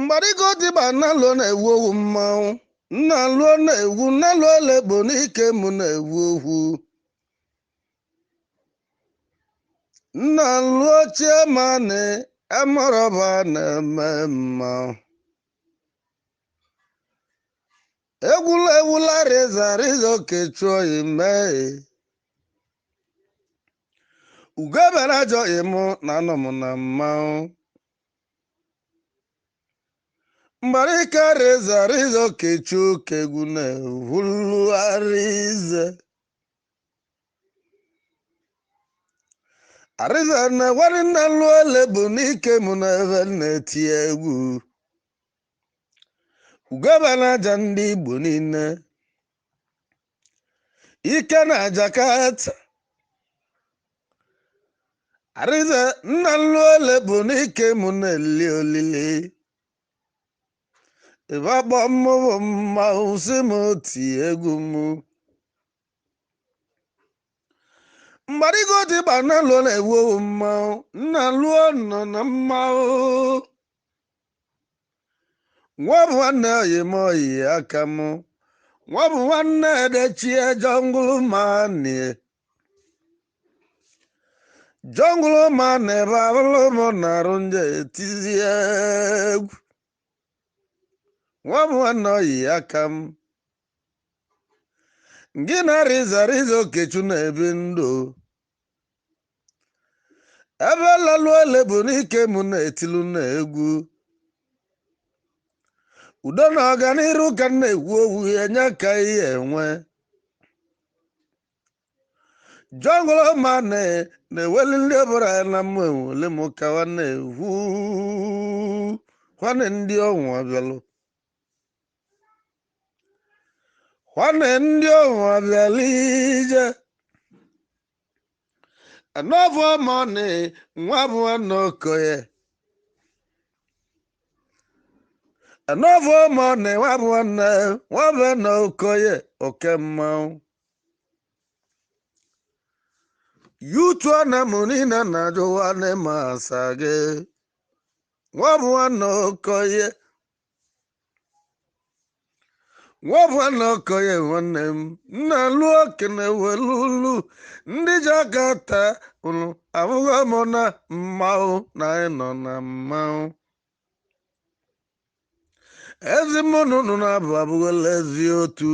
Mgbarigo dịba nnalụ na-ewu owu mmanwụ nnalụ na-ewu nnalụ elekpo n'ike mụ na-ewu owu nnalụ ochie manị emọrọba na-eme mmanwụ egwula ewula rịza rịza okechuo ime ugobere ajọ ịmụ na anọ m na mmanwụ. Mgbarika rịza rịza okechu kegwu na-ewulu arịze arịza na-ewere nna lụọ ele bụ n'ike mụ na ebe na-eti egwu ugebe na-aja ndị Igbo niile ike na Jakarta arịza nna lụọ ele bụ n'ike mụ na-eli olili ịba gbọ mmụọ mmanwụ si m tie egwu m. Mgbarigo dịgba nna lụọ na-ewu owu mmanwụ nna lụọ nọ na mmanwụ nwa bụ nwanne oyi m oyi aka m nwa bụ nwanne edechie jọngụlụ mani jọngụlụ mani ebe abụlụ m na-arụ nje etizie egwu nwa bụ nwanne oyi aka m gị na rịza rịza okechu na-ebi ndụ ebe lalụ ele bụ n'ike mụ na-etilu na egwu udo na ọganiru ka m na-ekwu okwu ya nye ka ihe enwe jọngụlụ mani na-eweli ndị ọbụla ya na mma enwele m kawa na-ekwu kwane ndị ọnwa bịalụ kwane ndị ọnwa bịalụ ije anọbụ mọni nwa bụ nwanne okoye anọbụ mọni nwa bụ nwanne nwa bụ nwanne okoye oke mmanwụ yutu na mụ niile na-ajụ nwanne ma asa gị nwa bụ nwanne okoye nwa bụ nwanne okoye nwanne m nna lụọ okene welulu ndị ji aka taa unu abụghị m na mmanwụ na anyị nọ na mmanwụ ezi mụ na unu na-abụ abụghịla ezi otu.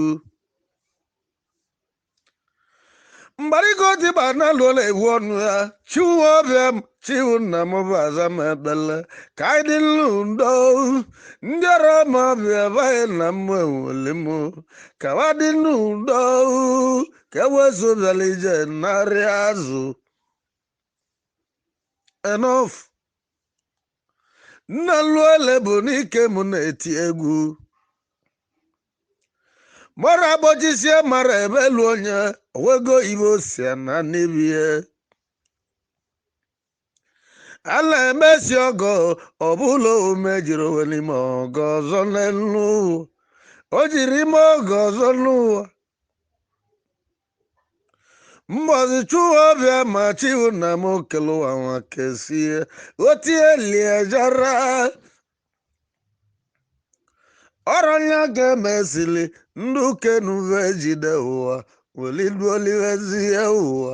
Mgbarigo dịgba na lụọ na-ewu ọnụ ya chiwu ọbịa m chiwu nna m bụ aza m ekpele ka anyị dị n'udo ndị ọrụ m ọbịa baghị na m enwele m ka wa dị n'udo ka ewezu bịara ije narị azụ enough. Nna lụọ ele bụ n'ike m na-eti egwu mara agbojisie mara ebe elu onye owego ibe osi na n'ibie ala emesi ọgọ ọbụla ome jiri onwe n'ime ọgọ ọzọ n'elu o jiri ime ọgọ ọzọ n'ụwa mbọzi chụwa ọbịa ma chiwu na m kelụwa nwa kesie otie lie jara ọrụ ya ga-emesili ndị ukenuve jide ụwa weliduolivezie ụwa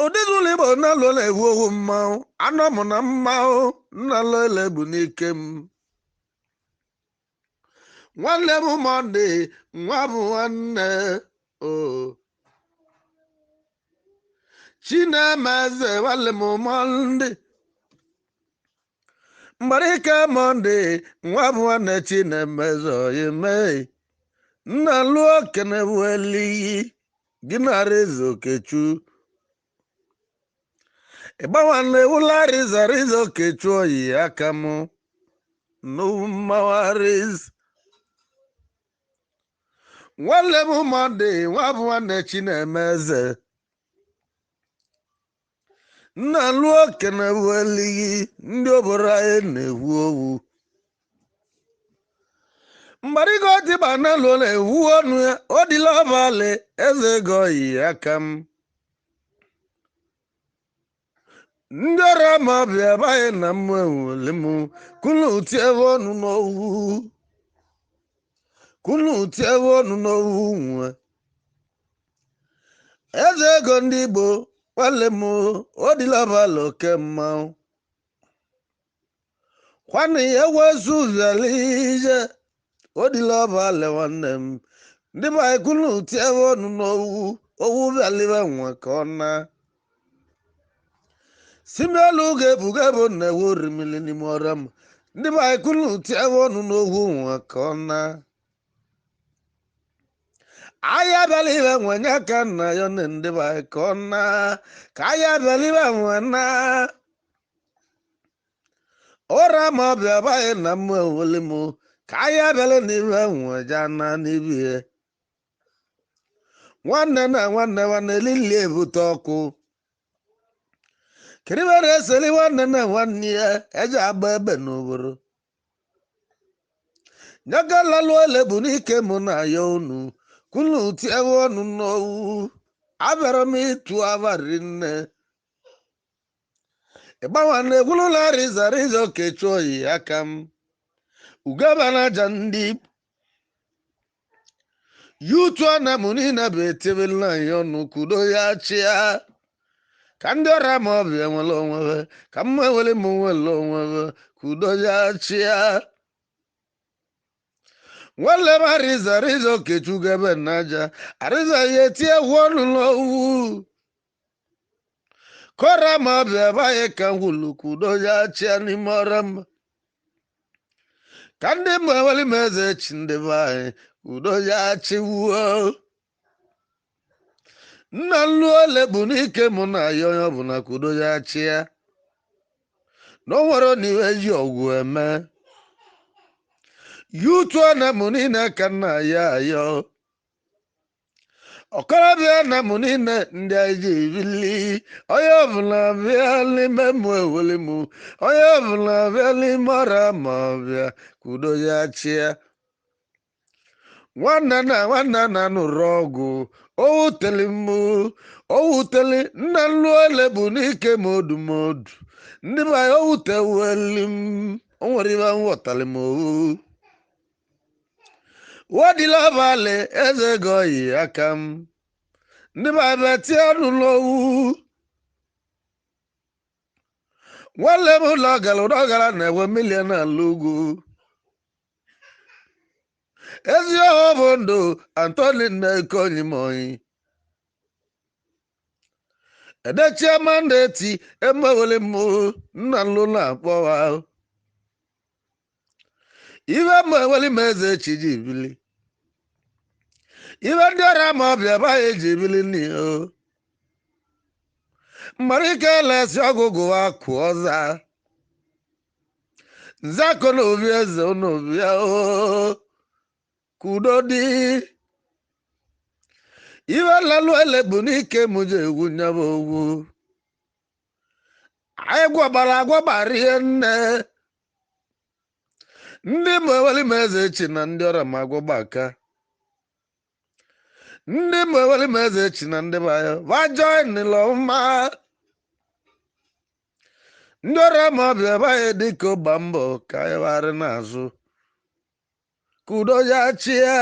ụdịdụlụ Igbo nnalụ na-ewu owu mmanwụ anọ m na mmanwụ nnalụ ele bụ n'ike m nwanne m Mọnde nwa bụ nwanne o Chinemeze nwanne m Mọnde Mgbarika Mọnde nwa bụ nwanne Chinemeze oyime nna lụọ kene weliyi gị nara eze okechu ịgbanwanne wụla rịza rịza okechu oyi aka m n'mmanwụ nwanne m Mọnde nwa bụ nwanne Chinemeze nna lụọ kene weliyi ndị obodo anyị na-ewu owu Mgbarigo dịgba na lụọ na-ewu ọnụ ya ọ dịla ọbalị eze ego yi aka m. Ndị ọrụ ma ọbịa abaghị na mma enwele m kunu tie ọnụ n'owu, kunu tie ọnụ n'owu. Nwe eze ego ndị Igbo nwanne m odilabala oke mmanwụ kwanụ ewezu bịala ije odilabala nwanne m. Ndị be anyị kunu tie ọnụ n'owu, owu bịalibe nwe ka ọ na simiolu ga-ebuga ebo na-ewu orimili n'ime ọrịa m. Ndị be anyị kunu tie ọnụ n'owu nwe ka ọ na ahịa bịala ibe nwe nye ka nna ya na ndị be anyị ka ọ na ka ahịa bịala ibe nwe na ụra ma ọbịa baghị na mma enwele m ka ahịa bịala n'ibe nwe ja na n'ibie nwanne na nwanne nwanne lili ebute ọkụ kiribere eseli nwanne na nwanne ya eji agba egbe n'obodo nyagalalu ole bụ n'ike mụ na ya unu kunu tie ọnụ n'owu. Abịara m ịtụ abarị nne ịgbanwa na egwulụla riza riza okechu oyi aka m ugaba na aja ndị yutu ana m niile bụ etebela anyị ọnụ kudo ya chịa ka ndị ọrịa ma ọbịa nwere onwe ka mma ewere m nwere onwe kudo ya chịa. Nwanne m ariza ariza okechukwu ebe n'aja ariza ya etie egwu ọnụ n'owu kọra ma ọbịa baghị ka ngwulu kudo ya chịa n'ime ọrịa mma ka ndị mma ewere m eze chi ndị be anyị kudo ya chịwuo. Nna nlu ole bụ n'ike mụ na ya onye ọbụla kudo ya chịa na o nwere n'iwe ji ọgwụ eme yutu na mụ niile ka nna ya ayọ ọkọrọbịa na mụ niile ndị anyị ji ebili onye ọbụla bịa n'ime mụ eweli mụ onye ọbụla bịa n'ime ọrịa ma ọbịa kudo ya chịa. Nwanne na nwanne na nụrụ ọgụ owuteli mụ owuteli nna nlu ole bụ n'ike modu modu ndị be anyị owuteweli m o nwere ibe nghọtali m owu wadila abalị eze goyi aka m ndị be anyị tie ọnụ n'owu. Nwanne m ụlọ gara ụlọ gara na-enwe milion ala ugwu ezi ọhụ bụ ndụ Antoni na-ekonyi edechie mandeti emewele m nna nlu na-akpọ ha iwe ma eweli m eze chi ji bili iwe ndị ọrịa ma ọbịa baghị eji bili n'ihe mgbara ike lesi ọgụgụ akụ ọza nzakọ na obi eze n'obi kudo dị iwe lalu ele bụ n'ike mụ ji egwu nyaba ogwu anyị gwabara agwabara ihe nne ndị ma eweli m eze echi na ndị ọrịa ma agwọgba aka ndị ma eweli m eze echi na ndị be anyị va join lọma ndị ọrịa ma ọbịa baghị dịka ụgba mbọ ka anyị gharị n'azụ kudo ya chịa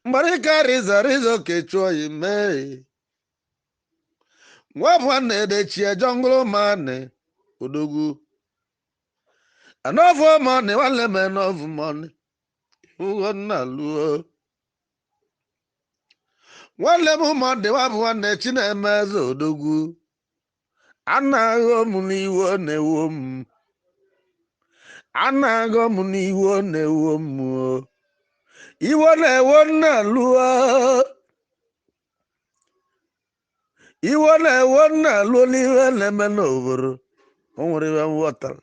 mgbarika riza riza okechu oyi mee nwa bụ nwanne edechie jọngụlụ mani odogwu anọvụ mọni nwanne m enọvụ mọni ugo nna luo nwanne m mọdị nwa bụ nwanne Chineme eze odogwu anaghị m n'iwe na-ewo m anaghị m n'iwe na-ewo m iwe na-ewo nna luo iwe na-ewo nna luo n'iwe na-eme n'obodo o nwere iwe nghọtara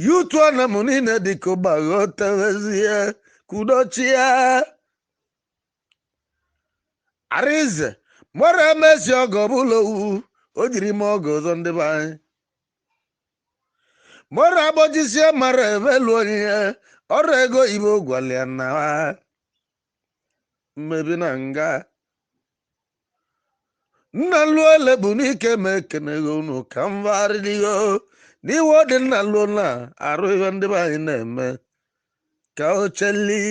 yutu na mụ niile dịka ụgbaghotewezie kudochie arize mgbara emesi ọgọ ọbụla owu o jiri ime ọgọ ọzọ ndị be anyị mgbara agbojisie mara ebelu onye ọrụ ego ibe gwalịa na mmebi na nga. Nna luole bụ n'ike ma ekeneghị unu ka m varịrịgo n'iwe dị. Nna luo na arụ ihe ndị be anyị na-eme ka o cheli.